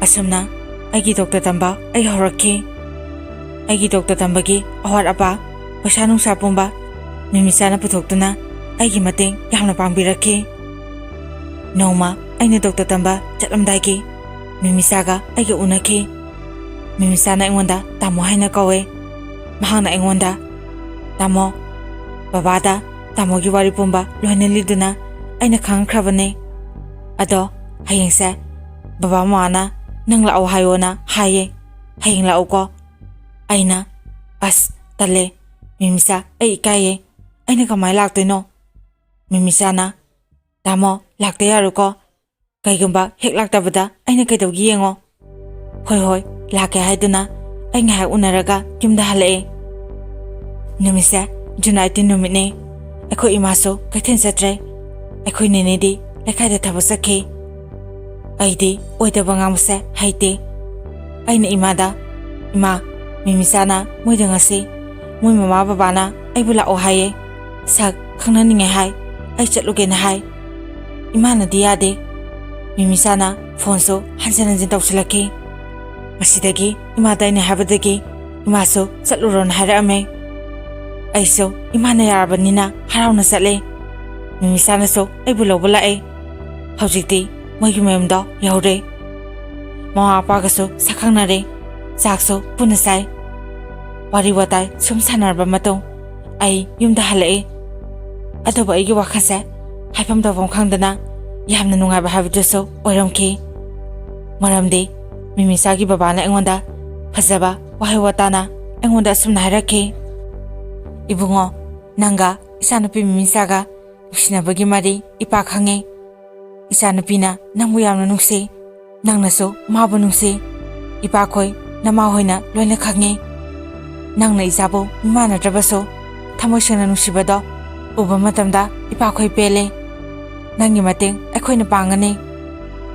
ꯑꯁꯨꯝꯅ ꯑꯩꯒꯤ ꯗꯣꯛꯇꯔ ꯇꯝꯕ ꯑꯩ ꯍꯧꯔꯛꯈꯤ꯫ ꯑꯩꯒꯤ ꯗꯣꯛꯇꯔ ꯇꯝꯕꯒꯤ ꯑꯋꯥꯠ ꯑꯄꯥ, ꯄꯩꯁꯥ ꯅꯨꯡꯁꯥ ꯄꯨꯝꯕ ꯃꯤꯃꯤꯆꯥꯅ ꯄꯨꯊꯣꯛꯇꯨꯅ ꯑꯩꯒꯤ ꯃꯇꯦꯡ ꯌꯥꯝꯅ ꯄꯥꯡꯕꯤꯔꯛꯈꯤ꯫ ꯅꯣꯡꯃ ꯑꯩꯅ ꯗꯣꯛꯇꯔ ꯇꯝꯕ ꯆꯠꯂꯝꯗꯥꯏꯒꯤ ꯃꯤꯃꯤꯆꯥꯒ ꯑꯩꯒ ꯎꯅꯈꯤ꯫ ꯃꯤꯃꯤꯆꯥꯅ ꯑꯩꯉꯣꯟꯗ "ꯇꯥꯃꯣ" ꯍꯥꯏꯅ ꯀꯧꯋꯦ꯫ ꯃꯍꯥꯛꯅ ꯑꯩꯉꯣꯟꯗ, ꯇꯥꯃꯣ, ꯕꯕꯥꯗ ꯇꯥꯃꯣꯒꯤ ꯋꯥꯔꯤ ꯄꯨꯝꯕ ꯂꯣꯏꯅ ꯂꯤꯗꯨꯅ ꯑꯩꯅ ꯈꯪꯈ꯭ꯔꯕꯅꯦ꯫ ꯑꯗꯣ ꯍꯌꯦꯡꯁꯦ ꯕꯕꯥ ꯃꯃꯥꯅ ꯅꯪ ꯂꯥꯛꯑꯣ ꯍꯥꯏꯌꯣꯅ ꯍꯥꯏꯌꯦ꯫ ꯍꯌꯦꯡ ꯂꯥꯛꯎꯀꯣ꯫ ꯑꯩꯅ, "ꯑꯁ, ꯇꯜꯂꯦ, ꯃꯤꯃꯤꯆꯥ, ꯑꯩ ꯏꯀꯥꯏꯌꯦ꯫ ꯑꯩꯅ ꯀꯃꯥꯏꯅ ꯂꯥꯛꯇꯣꯏꯅꯣ?" ꯃꯤꯃꯤꯆꯥꯅ, "ꯇꯥꯃꯣ, ꯂꯥꯛꯇ ꯌꯥꯔꯣꯏꯀꯣ꯫ ꯀꯩꯒꯨꯝꯕ ꯍꯦꯛ ꯂꯥꯛꯇꯕꯗ ꯑꯩꯅ ꯀꯩꯗꯧꯒꯦ ꯌꯦꯡꯉꯣ꯫" "ꯍꯣꯏ, ꯍꯣꯏ, ꯂꯥꯛꯀꯦ" ꯍꯥꯏꯗꯨꯅ ꯑꯩ ꯉꯥꯏꯍꯥꯛ ꯎꯅꯔꯒ ꯌꯨꯝꯗ ꯍꯜꯂꯛꯑꯦ꯫ ꯅꯨꯃꯤꯠꯁꯦ ꯖꯨꯟ ꯑꯩꯠꯇꯤꯟ ꯅꯨꯃꯤꯠꯅꯦ꯫ ꯑꯩꯈꯣꯏ ꯏꯃꯥꯁꯨ ꯀꯩꯊꯦꯜ ꯆꯠꯇ꯭ꯔꯦ꯫ ꯑꯩꯈꯣꯏ ꯅꯦꯅꯦꯗꯤ ꯂꯩꯀꯥꯏꯗ ꯊꯕꯛ ꯆꯠꯈꯤ꯫ ꯑꯩꯗꯤ ꯑꯣꯏꯗꯕ ꯉꯥꯡꯕꯁꯦ ꯍꯩꯇꯦ꯫ ꯑꯩꯅ ꯏꯃꯥꯗ, "ꯏꯃꯥ, ꯃꯤꯃꯤꯆꯥꯅ ꯃꯣꯏꯗ ꯉꯁꯤ ꯃꯣꯏ ꯃꯃꯥ ꯕꯕꯥꯅ ꯑꯩꯕꯨ ꯂꯥꯛꯑꯣ ꯍꯥꯏꯌꯦ꯫ ꯁꯛ ꯈꯪꯅꯅꯤꯡꯉꯦ ꯍꯥꯏ꯫ ꯑꯩ ꯆꯠꯂꯨꯒꯦꯅ ꯍꯥꯏ꯫" ꯏꯃꯥꯅꯗꯤ ꯌꯥꯗꯦ꯫ ꯃꯤꯃꯤꯆꯥꯅ ꯐꯣꯟꯁꯨ ꯍꯟꯖꯤꯟ ꯍꯟꯖꯤꯟ ꯇꯧꯁꯤꯜꯂꯛꯈꯤ꯫ ꯃꯁꯤꯗꯒꯤ ꯏꯃꯥꯗ ꯑꯩꯅ ꯍꯥꯏꯕꯗꯒꯤ ꯏꯃꯥꯁꯨ ꯆꯠꯂꯨꯔꯣꯅ ꯍꯥꯏꯔꯛꯑꯝꯃꯦ꯫ ꯑꯩꯁꯨ ꯏꯃꯥꯅ ꯌꯥꯔꯕꯅꯤꯅ ꯍꯔꯥꯎꯅ ꯆꯠꯂꯦ꯫ ꯃꯤꯃꯤꯆꯥꯅꯁꯨ ꯑꯩꯕꯨ ꯂꯧꯕ ꯂꯥꯛꯑꯦ꯫ ꯍꯧꯖꯤꯛꯇꯤ ꯃꯣꯏꯒꯤ ꯃꯌꯨꯝꯗꯣ ꯌꯧꯔꯦ꯫ ꯃꯃꯥ ꯃꯄꯥꯒꯁꯨ ꯁꯛꯈꯪꯅꯔꯦ꯫ ꯆꯥꯛꯁꯨ ꯄꯨꯟꯅ ꯆꯥꯏ꯫ ꯋꯥꯔꯤ ꯋꯥꯇꯥꯏ ꯁꯨꯝ ꯁꯥꯟꯅꯔꯕ ꯃꯇꯨꯡ ꯑꯩ ꯌꯨꯝꯗ ꯍꯜꯂꯛꯑꯦ꯫ ꯑꯗꯨꯕꯨ ꯑꯩꯒꯤ ꯋꯥꯈꯜꯁꯦ ꯍꯥꯏꯐꯝ ꯇꯧꯐꯝ ꯈꯪꯗꯅ ꯌꯥꯝꯅ ꯅꯨꯡꯉꯥꯏꯕ ꯍꯥꯏꯕꯗꯨꯁꯨ ꯑꯣꯏꯔꯝꯈꯤ꯫ ꯃꯔꯝꯗꯤ ꯃꯤꯃꯤꯆꯥꯒꯤ ꯕꯕꯥꯅ ꯑꯩꯉꯣꯟꯗ ꯐꯖꯕ ꯋꯥꯍꯩ ꯋꯥꯇꯥꯅ ꯑꯩꯉꯣꯟꯗ ꯑꯁꯨꯝꯅ ꯍꯥꯏꯔꯛꯈꯤ, "ꯏꯕꯨꯡꯉꯣ, ꯅꯪꯒ ꯏꯆꯥꯅꯨꯄꯤ ꯃꯤꯃꯤꯆꯥꯒ ꯅꯨꯡꯁꯤꯅꯕꯒꯤ ꯃꯔꯤ ꯏꯄꯥ ꯈꯪꯉꯦ꯫ ꯏꯆꯥꯅꯨꯄꯤꯅ ꯅꯪꯕꯨ ꯌꯥꯝꯅ ꯅꯨꯡꯁꯤ, ꯅꯪꯅꯁꯨ ꯃꯥꯕꯨ ꯅꯨꯡꯁꯤ꯫ ꯏꯄꯥꯈꯣꯏ, ꯅꯃꯥ ꯍꯣꯏꯅ ꯂꯣꯏꯅ ꯈꯪꯉꯤ꯫ ꯅꯪꯅ ꯏꯆꯥꯕꯨ ꯃꯤꯃꯥꯟꯅꯗ꯭ꯔꯕꯁꯨ ꯊꯃꯣꯏ ꯁꯦꯡꯅ ꯅꯨꯡꯁꯤꯕꯗꯣ ꯎꯕ ꯃꯇꯝꯗ ꯏꯄꯥꯈꯣꯏ ꯄꯦꯜꯂꯦ꯫ ꯅꯪꯒꯤ ꯃꯇꯦꯡ ꯑꯩꯈꯣꯏꯅ ꯄꯥꯡꯒꯅꯤ꯫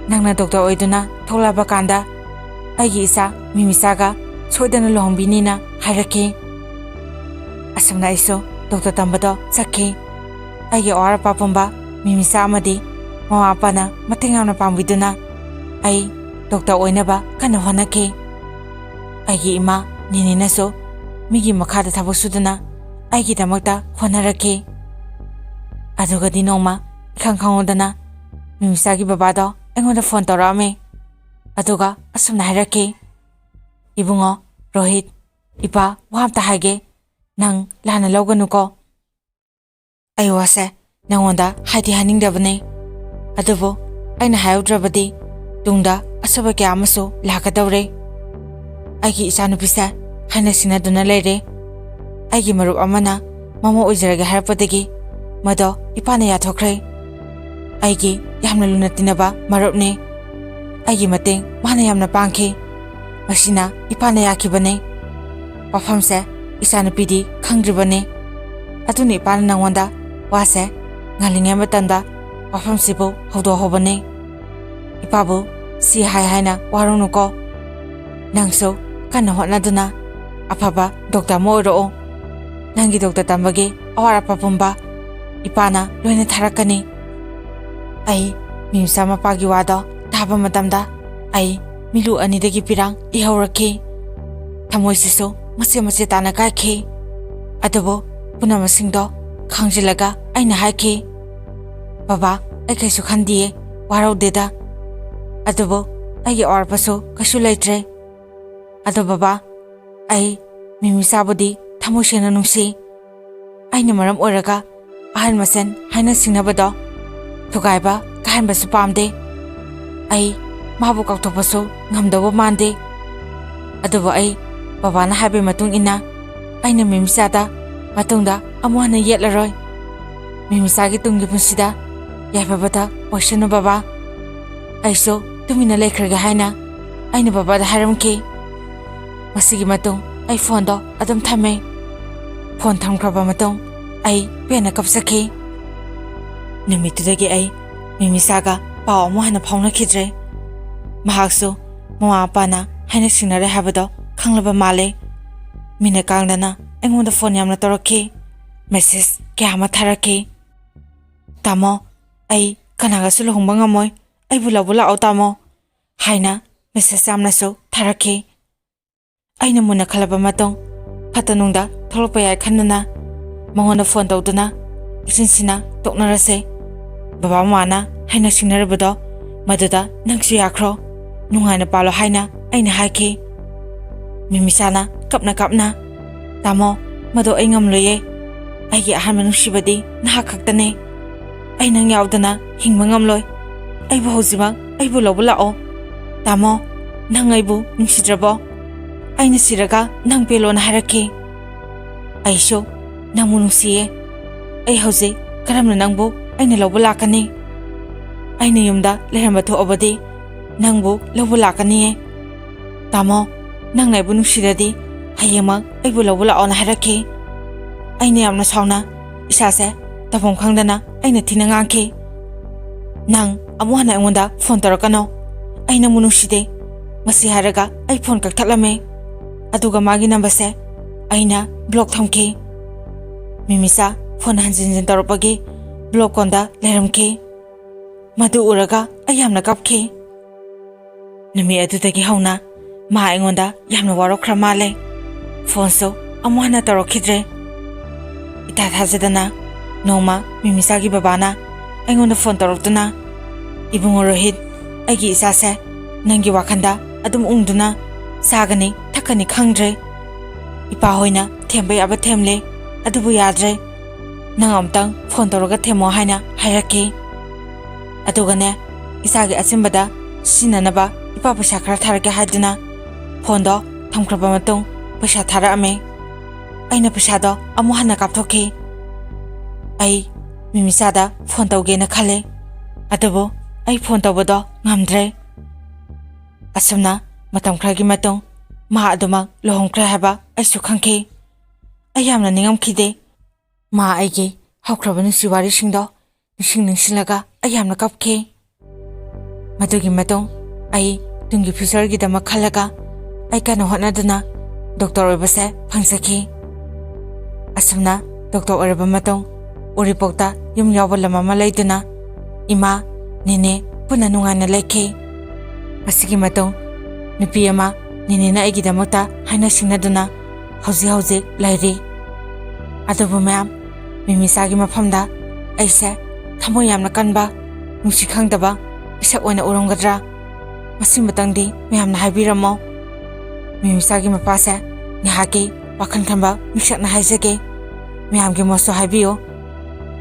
ꯅꯪꯅ ꯗꯣꯛꯇꯔ ꯑꯣꯏꯗꯨꯅ ꯊꯣꯛꯂꯛꯑꯕ ꯀꯥꯟꯗ ꯑꯩꯒꯤ ꯏꯆꯥ ꯃꯤꯃꯤꯆꯥꯒ ꯁꯣꯏꯗꯅ ꯂꯨꯍꯣꯡꯕꯤꯅꯤꯅ" ꯍꯥꯏꯔꯛꯈꯤ꯫ ꯑꯁꯨꯝꯅ ꯑꯩꯁꯨ ꯗꯣꯛꯇꯔ ꯇꯝꯕꯗꯣ ꯆꯠꯈꯤ꯫ ꯑꯩꯒꯤ ꯑꯋꯥꯠ ꯑꯄꯥ ꯄꯨꯝꯕ ꯃꯤꯃꯤꯆꯥ ꯑꯃꯗꯤ ꯃꯃꯥ ꯃꯄꯥꯅ ꯃꯇꯦꯡ ꯌꯥꯝꯅ ꯄꯥꯡꯕꯤꯗꯨꯅ ꯑꯩ ꯗꯣꯛꯇꯔ ꯑꯣꯏꯅꯕ ꯀꯟꯅ ꯍꯣꯠꯅꯈꯤ꯫ ꯑꯩꯒꯤ ꯏꯃꯥ ꯅꯦꯅꯦꯅꯁꯨ ꯃꯤꯒꯤ ꯃꯈꯥꯗ ꯊꯕꯛ ꯁꯨꯗꯨꯅ ꯑꯩꯒꯤꯗꯃꯛꯇ ꯍꯣꯠꯅꯔꯛꯈꯤ꯫ ꯑꯗꯨꯒꯗꯤ ꯅꯣꯡꯃ ꯏꯈꯪ ꯈꯪꯍꯧꯗꯅ ꯃꯤꯃꯤꯆꯥꯒꯤ ꯕꯕꯥꯗꯣ ꯑꯩꯉꯣꯟꯗ ꯐꯣꯟ ꯇꯧꯔꯛꯑꯝꯃꯤ꯫ ꯑꯗꯨꯒ ꯑꯁꯨꯝꯅ ꯍꯥꯏꯔꯛꯈꯤ, "ꯏꯕꯨꯡꯉꯣ ꯔꯣꯍꯤꯠ, ꯏꯄꯥ ꯋꯥ ꯑꯝꯇ ꯍꯥꯏꯒꯦ꯫ ꯅꯪ ꯂꯥꯟꯅ ꯂꯧꯒꯅꯨꯀꯣ꯫ ꯑꯩ ꯋꯥꯁꯦ ꯅꯪꯉꯣꯟꯗ ꯍꯥꯏꯗꯤ ꯍꯥꯏꯅꯤꯡꯗꯕꯅꯦ, ꯑꯗꯨꯕꯨ ꯑꯩꯅ ꯍꯥꯏꯍꯧꯗ꯭ꯔꯕꯗꯤ ꯇꯨꯡꯗ ꯑꯁꯣꯏꯕ ꯀꯌꯥ ꯑꯃꯁꯨ ꯂꯥꯛꯀꯗꯧꯔꯦ꯫ ꯑꯩꯒꯤ ꯏꯆꯥꯅꯨꯄꯤꯁꯦ ꯍꯥꯏꯅ ꯁꯤꯡꯅꯗꯨꯅ ꯂꯩꯔꯦ꯫ ꯑꯩꯒꯤ ꯃꯔꯨꯞ ꯑꯃꯅ ꯃꯃꯧ ꯑꯣꯏꯖꯔꯒꯦ ꯍꯥꯏꯔꯛꯄꯗꯒꯤ ꯃꯗꯣ ꯏꯄꯥꯅ ꯌꯥꯊꯣꯛꯈ꯭ꯔꯦ꯫ ꯑꯩꯒꯤ ꯌꯥꯝꯅ ꯂꯨꯅ ꯇꯤꯟꯅꯕ ꯃꯔꯨꯞꯅꯤ꯫ ꯑꯩꯒꯤ ꯃꯇꯦꯡ ꯃꯥꯅ ꯌꯥꯝꯅ ꯄꯥꯡꯈꯤ꯫ ꯃꯁꯤꯅ ꯏꯄꯥꯅ ꯌꯥꯈꯤꯕꯅꯤ꯫ ꯋꯥꯐꯝꯁꯦ ꯏꯆꯥꯅꯨꯄꯤꯗꯤ ꯈꯪꯗ꯭ꯔꯤꯕꯅꯤ꯫ ꯑꯗꯨꯅ ꯏꯄꯥꯅ ꯅꯪꯉꯣꯟꯗ ꯋꯥꯁꯦ ꯉꯜꯂꯤꯉꯩ ꯃꯇꯝꯗ ꯋꯥꯐꯝꯁꯤꯕꯨ ꯍꯧꯗꯣꯛꯍꯧꯕꯅꯤ꯫ ꯏꯄꯥꯕꯨ ꯁꯤ ꯍꯥꯏ ꯍꯥꯏꯅ ꯋꯥꯔꯧꯅꯨꯀꯣ꯫ ꯅꯪꯁꯨ ꯀꯟꯅ ꯍꯣꯠꯅꯗꯨꯅ ꯑꯐꯕ ꯗꯣꯛꯇꯔ ꯑꯃ ꯑꯣꯏꯔꯛꯑꯣ꯫ ꯅꯪꯒꯤ ꯗꯣꯛꯇꯔ ꯇꯝꯕꯒꯤ ꯑꯋꯥꯠ ꯑꯄꯥ ꯄꯨꯝꯕ ꯏꯄꯥꯅ ꯂꯣꯏꯅ ꯊꯥꯔꯛꯀꯅꯤ꯫ ꯑꯩ ꯃꯤꯝꯆꯥ ꯃꯄꯥꯒꯤ ꯋꯥꯗꯣ ꯇꯥꯕ ꯃꯇꯝꯗ ꯑꯩ ꯃꯤꯠꯂꯨ ꯑꯅꯤꯗꯒꯤ ꯄꯤꯔꯥꯡ ꯏꯍꯧꯔꯛꯈꯤ꯫ ꯊꯃꯣꯏꯁꯤꯁꯨ ꯃꯆꯦꯠ ꯃꯆꯦꯠ ꯇꯥꯅ ꯀꯥꯏꯈꯤ꯫ ꯑꯗꯨꯕꯨ ꯄꯨꯝꯅꯃꯛꯁꯤꯡꯗꯣ ꯈꯥꯡꯖꯤꯜꯂꯒ ꯑꯩꯅ ꯍꯥꯏꯈꯤ, "ꯕꯕꯥ, ꯑꯩ ꯀꯩꯁꯨ ꯈꯟꯗꯤꯌꯦ, ꯋꯥꯔꯧꯗꯦꯗ꯫ ꯑꯗꯨꯕꯨ ꯑꯩꯒꯤ ꯑꯋꯥꯠꯄꯁꯨ ꯀꯩꯁꯨ ꯂꯩꯇ꯭ꯔꯦ꯫ ꯑꯗꯣ ꯕꯕꯥ, ꯑꯩ ꯃꯤꯃꯤꯆꯥꯕꯨꯗꯤ ꯊꯃꯣꯏ ꯁꯦꯡꯅ ꯅꯨꯡꯁꯤ꯫ ꯑꯩꯅ ꯃꯔꯝ ꯑꯣꯏꯔꯒ ꯑꯍꯜ ꯃꯁꯦꯟ ꯍꯥꯏꯅ ꯁꯤꯡꯅꯕꯗꯣ ꯊꯨꯒꯥꯏꯕ ꯀꯥꯏꯍꯟꯕꯁꯨ ꯄꯥꯝꯗꯦ꯫ ꯑꯩ ꯃꯥꯕꯨ ꯀꯥꯎꯊꯣꯛꯄꯁꯨ ꯉꯝꯗꯧꯕ ꯃꯥꯟꯗꯦ꯫ ꯑꯗꯨꯕꯨ ꯑꯩ ꯕꯕꯥꯅ ꯍꯥꯏꯕꯒꯤ ꯃꯇꯨꯡ ꯏꯟꯅ ꯑꯩꯅ ꯃꯤꯃꯤꯆꯥꯗ ꯃꯇꯨꯡꯗ ꯑꯃꯨꯛ ꯍꯟꯅ ꯌꯦꯠꯂꯔꯣꯏ꯫ ꯃꯤꯃꯤꯆꯥꯒꯤ ꯇꯨꯡꯒꯤ ꯄꯨꯟꯁꯤꯗ ꯌꯥꯏꯐꯕꯇ ꯑꯣꯏꯁꯅꯨ ꯕꯕꯥ꯫ ꯑꯩꯁꯨ ꯇꯨꯃꯤꯟꯅ ꯂꯩꯈ꯭ꯔꯒꯦ ꯍꯥꯏꯅ ꯑꯩꯅ ꯕꯕꯥꯗ ꯍꯥꯏꯔꯝꯈꯤ꯫ ꯃꯁꯤꯒꯤ ꯃꯇꯨꯡ ꯑꯩ ꯐꯣꯟꯗꯣ ꯑꯗꯨꯝ ꯊꯝꯃꯦ꯫ ꯐꯣꯟ ꯊꯝꯈ꯭ꯔꯕ ꯃꯇꯨꯡ ꯑꯩ ꯄꯦꯟꯅ ꯀꯞꯆꯈꯤ꯫ ꯅꯨꯃꯤꯠꯇꯨꯗꯒꯤ ꯑꯩ ꯃꯤꯃꯤꯆꯥꯒ ꯄꯥꯎ ꯑꯃꯨꯛ ꯍꯟꯅ ꯐꯥꯎꯅꯈꯤꯗ꯭ꯔꯦ꯫ ꯃꯍꯥꯛꯁꯨ ꯃꯃꯥ ꯃꯄꯥꯅ ꯍꯥꯏꯅ ꯁꯤꯡꯅꯔꯦ ꯍꯥꯏꯕꯗꯣ ꯈꯪꯂꯕ ꯃꯥꯜꯂꯦ꯫ ꯃꯤꯅ ꯀꯥꯡꯗꯅ ꯑꯩꯉꯣꯟꯗ ꯐꯣꯟ ꯌꯥꯝꯅ ꯇꯧꯔꯛꯈꯤ꯫ ꯃꯦꯁꯦꯖ ꯀꯌꯥ ꯑꯃ ꯊꯥꯔꯛꯈꯤ꯫ "ꯇꯥꯃꯣ, ꯑꯩ ꯀꯅꯥꯒꯁꯨ ꯂꯨꯍꯣꯡꯕ ꯉꯝꯃꯣꯏ, ꯑꯩꯕꯨ ꯂꯧꯕ ꯂꯥꯛꯑꯣ ꯇꯥꯃꯣ" ꯍꯥꯏꯅ ꯃꯦꯁꯦꯖ ꯌꯥꯝꯅꯁꯨ ꯊꯥꯔꯛꯈꯤ꯫ ꯑꯩꯅ ꯃꯨꯟꯅ ꯈꯜꯂꯕ ꯃꯇꯨꯡ ꯐꯠꯇ ꯅꯨꯡꯗ ꯊꯣꯛꯂꯛꯄ ꯌꯥꯏ ꯈꯟꯗꯨꯅ ꯃꯉꯣꯟꯗ ꯐꯣꯟ ꯇꯧꯗꯨꯅ ꯏꯆꯤꯟꯁꯤꯅ ꯇꯣꯛꯅꯔꯁꯦ꯫ ꯕꯕꯥ ꯃꯃꯥꯅ ꯍꯥꯏꯅ ꯁꯤꯡꯅꯔꯕꯗꯣ ꯃꯗꯨꯗ ꯅꯪꯁꯨ ꯌꯥꯈ꯭ꯔꯣ, ꯅꯨꯡꯉꯥꯏꯅ ꯄꯥꯜꯂꯣ ꯍꯥꯏꯅ ꯑꯩꯅ ꯍꯥꯏꯈꯤ꯫ ꯃꯤꯃꯤꯆꯥꯅ ꯀꯞꯅ ꯀꯞꯅ, "ꯇꯥꯃꯣ, ꯃꯗꯣ ꯑꯩ ꯉꯝꯂꯣꯏꯌꯦ꯫ ꯑꯩꯒꯤ ꯑꯍꯥꯟꯕ ꯅꯨꯡꯁꯤꯕꯗꯤ ꯅꯍꯥꯛ ꯈꯛꯇꯅꯦ꯫ ꯑꯩ ꯅꯪ ꯌꯥꯎꯗꯅ ꯍꯤꯡꯕ ꯉꯝꯂꯣꯏ꯫ ꯑꯩꯕꯨ ꯍꯧꯖꯤꯛꯃꯛ ꯑꯩꯕꯨ ꯂꯧꯕ ꯂꯥꯛꯑꯣ꯫ ꯇꯥꯃꯣ, ꯅꯪ ꯑꯩꯕꯨ ꯅꯨꯡꯁꯤꯗ꯭ꯔꯕꯣ? ꯑꯩꯅ ꯁꯤꯔꯒ ꯅꯪ ꯄꯦꯜꯂꯣꯅ ꯍꯥꯏꯔꯛꯈꯤ꯫ ꯑꯩꯁꯨ ꯅꯪꯕꯨ ꯅꯨꯡꯁꯤꯌꯦ꯫ ꯑꯩ ꯍꯧꯖꯤꯛ ꯀꯔꯝꯅ ꯅꯪꯕꯨ ꯑꯩꯅ ꯂꯧꯕ ꯂꯥꯛꯀꯅꯤ? ꯑꯩꯅ ꯌꯨꯝꯗ ꯂꯩꯔꯝꯕ ꯊꯣꯛꯑꯕꯗꯤ ꯅꯪꯕꯨ ꯂꯧꯕ ꯂꯥꯛꯀꯅꯤꯌꯦ꯫ ꯇꯥꯃꯣ, ꯅꯪꯅ ꯑꯩꯕꯨ ꯅꯨꯡꯁꯤꯔꯗꯤ ꯍꯌꯦꯡꯃꯛ ꯑꯩꯕꯨ ꯂꯧꯕ ꯂꯥꯛꯑꯣꯅ ꯍꯥꯏꯔꯛꯈꯤ꯫ ꯑꯩꯅ ꯌꯥꯝꯅ ꯁꯥꯎꯅ ꯏꯁꯥꯁꯦ ꯇꯧꯐꯝ ꯈꯪꯗꯅ ꯑꯩꯅ ꯊꯤꯅ ꯉꯥꯡꯈꯤ꯫ "ꯅꯪ ꯑꯃꯨꯛ ꯍꯟꯅ ꯑꯩꯉꯣꯟꯗ ꯐꯣꯟ ꯇꯧꯔꯛꯀꯅꯣ꯫ ꯑꯩ ꯅꯪꯕꯨ ꯅꯨꯡꯁꯤꯗꯦ꯫ ꯃꯁꯤ ꯍꯥꯏꯔꯒ ꯑꯩ ꯐꯣꯟ ꯀꯛꯊꯠꯂꯝꯃꯦ꯫ ꯑꯗꯨꯒ ꯃꯥꯒꯤ ꯅꯝꯕꯔꯁꯦ ꯑꯩꯅ ꯕ꯭ꯂꯣꯛ ꯊꯝꯈꯤ꯫" ꯃꯤꯃꯤꯁꯥ ꯐꯣꯟ ꯍꯟꯖꯤꯟ ꯍꯟꯖꯤꯟ ꯇꯧꯔꯛꯄꯒꯤ ꯕ꯭ꯂꯣꯛ ꯀꯣꯟꯗ ꯂꯩꯔꯝꯈꯤ꯫ ꯃꯗꯨ ꯎꯔꯒ ꯑꯩ ꯌꯥꯝꯅ ꯀꯞꯈꯤ꯫ ꯅꯨꯃꯤꯠ ꯑꯗꯨꯗꯒꯤ ꯍꯧꯅ ꯃꯥ ꯑꯩꯉꯣꯟꯗ ꯌꯥꯝꯅ ꯋꯥꯔꯧꯈ꯭ꯔ ꯃꯥꯜꯂꯦ꯫ ꯐꯣꯟꯁꯨ ꯑꯃꯨꯛ ꯍꯟꯅ ꯇꯧꯔꯛꯈꯤꯗ꯭ꯔꯦ꯫ ꯏꯊꯥ ꯊꯥꯖꯗꯅ ꯅꯣꯡꯃ ꯃꯤꯃꯤꯁꯥꯒꯤ ꯕꯕꯥꯅ ꯑꯩꯉꯣꯟꯗ ꯐꯣꯟ ꯇꯧꯔꯛꯇꯨꯅ, "ꯏꯕꯨꯡꯉꯣ ꯔꯣꯍꯤꯠ, ꯑꯩꯒꯤ ꯏꯆꯥꯁꯦ ꯅꯪꯒꯤ ꯋꯥꯈꯜꯗ ꯑꯗꯨꯝ ꯎꯪꯗꯨꯅ ꯆꯥꯒꯅꯤ ꯊꯛꯀꯅꯤ ꯈꯪꯗ꯭ꯔꯦ꯫ ꯏꯄꯥ ꯍꯣꯏꯅ ꯊꯦꯝꯕ ꯌꯥꯕ ꯊꯦꯝꯂꯦ, ꯑꯗꯨꯕꯨ ꯌꯥꯗ꯭ꯔꯦ꯫ ꯅꯪ ꯑꯃꯨꯛꯇꯪ ꯐꯣꯟ ꯇꯧꯔꯒ ꯊꯦꯝꯃꯣ" ꯍꯥꯏꯅ ꯍꯥꯏꯔꯛꯈꯤ꯫ ꯑꯗꯨꯒꯅꯦ, ꯏꯆꯥꯒꯤ ꯑꯆꯤꯟꯕꯗ ꯁꯤꯖꯤꯟꯅꯅꯕ ꯏꯄꯥ ꯄꯩꯁꯥ ꯈꯔ ꯊꯥꯔꯛꯀꯦ ꯍꯥꯏꯗꯨꯅ ꯐꯣꯟꯗꯣ ꯊꯝꯈ꯭ꯔꯕ ꯃꯇꯨꯡ ꯄꯩꯁꯥ ꯊꯥꯔꯛꯑꯝꯃꯦ꯫ ꯑꯩꯅ ꯄꯩꯁꯥꯗꯣ ꯑꯃꯨꯛ ꯍꯟꯅ ꯀꯥꯞꯊꯣꯛꯈꯤ꯫ ꯑꯩ ꯃꯤꯃꯤꯆꯥꯗ ꯐꯣꯟ ꯇꯧꯒꯦꯅ ꯈꯜꯂꯦ, ꯑꯗꯨꯕꯨ ꯑꯩ ꯐꯣꯟ ꯇꯧꯕꯗꯣ ꯉꯝꯗ꯭ꯔꯦ꯫ ꯑꯁꯨꯝꯅ ꯃꯇꯝ ꯈꯔꯒꯤ ꯃꯇꯨꯡ ꯃꯥ ꯑꯗꯨꯃꯛ ꯂꯨꯍꯣꯡꯈ꯭ꯔꯦ ꯍꯥꯏꯕ ꯑꯩꯁꯨ ꯈꯪꯈꯤ꯫ ꯑꯩ ꯌꯥꯝꯅ ꯅꯤꯡꯉꯝꯈꯤꯗꯦ꯫ ꯃꯥ ꯑꯩꯒꯤ ꯍꯧꯈ꯭ꯔꯕ ꯅꯨꯡꯁꯤ ꯋꯥꯔꯤꯁꯤꯡꯗꯣ ꯅꯤꯡꯁꯤꯡ ꯅꯤꯡꯁꯤꯡꯂꯒ ꯑꯩ ꯌꯥꯝꯅ ꯀꯞꯈꯤ꯫ ꯃꯗꯨꯒꯤ ꯃꯇꯨꯡ ꯑꯩ ꯇꯨꯡꯒꯤ ꯐ꯭ꯌꯨꯆꯔꯒꯤꯗꯃꯛ ꯈꯜꯂꯒ ꯑꯩ ꯀꯟꯅ ꯍꯣꯠꯅꯗꯨꯅ ꯗꯣꯛꯇꯔ ꯑꯣꯏꯕꯁꯦ ꯐꯪꯖꯈꯤ꯫ ꯑꯁꯨꯝꯅ ꯗꯣꯛꯇꯔ ꯑꯣꯏꯔꯕ ꯃꯇꯨꯡ ꯎꯔꯤꯄꯣꯛꯇ ꯌꯨꯝ ꯌꯥꯎꯕ ꯂꯝ ꯑꯃ ꯂꯩꯗꯨꯅ ꯏꯃꯥ, ꯅꯦꯅꯦ ꯄꯨꯟꯅ ꯅꯨꯡꯉꯥꯏꯅ ꯂꯩꯈꯤ꯫ ꯃꯁꯤꯒꯤ ꯃꯇꯨꯡ ꯅꯨꯄꯤ ꯑꯃ ꯅꯦꯅꯦꯅ ꯑꯩꯒꯤꯗꯃꯛꯇ ꯍꯥꯏꯅ ꯁꯤꯡꯅꯗꯨꯅ ꯍꯧꯖꯤꯛ ꯍꯧꯖꯤꯛ ꯂꯩꯔꯤ꯫ ꯑꯗꯨꯕꯨ ꯃꯌꯥꯝ, ꯃꯤꯃꯤꯆꯥꯒꯤ ꯃꯐꯝꯗ ꯑꯩꯁꯦ ꯊꯃꯣꯏ ꯌꯥꯝꯅ ꯀꯟꯕ, ꯅꯨꯡꯁꯤ ꯈꯪꯗꯕ ꯃꯤꯁꯛ ꯑꯣꯏꯅ ꯎꯔꯝꯒꯗ꯭ꯔꯥ? ꯃꯁꯤꯃꯇꯪꯗꯤ ꯃꯌꯥꯝꯅ ꯍꯥꯏꯕꯤꯔꯝꯃꯣ꯫ ꯃꯤꯃꯤꯆꯥꯒꯤ ꯃꯄꯥꯁꯦ ꯉꯥꯏꯍꯥꯛꯀꯤ ꯋꯥꯈꯜ ꯈꯟꯕ ꯃꯤꯁꯛꯅ ꯍꯥꯏꯖꯒꯦ꯫ ꯃꯌꯥꯝꯒꯤ ꯃꯣꯠꯁꯨ ꯍꯥꯏꯕꯤꯌꯨ꯫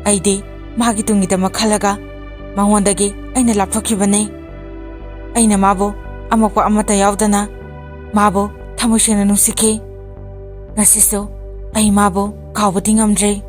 ꯑꯩꯗꯤ ꯃꯥꯒꯤ ꯇꯨꯡꯒꯤꯗꯃꯛ ꯈꯜꯂꯒ ꯃꯉꯣꯟꯗꯒꯤ ꯑꯩꯅ ꯂꯥꯞꯊꯣꯛꯈꯤꯕꯅꯤ꯫ ꯑꯩꯅ ꯃꯥꯕꯨ ꯑꯃꯣꯠꯄ ꯑꯃꯠꯇ ꯌꯥꯎꯗꯅ ꯃꯥꯕꯨ ꯊꯃꯣꯏ ꯁꯦꯡꯅ ꯅꯨꯡꯁꯤꯈꯤ꯫ ꯉꯁꯤꯁꯨ ꯑꯩ ꯃꯥꯕꯨ ꯀꯥꯎꯕꯗꯤ ꯉꯝꯗ꯭ꯔꯤ꯫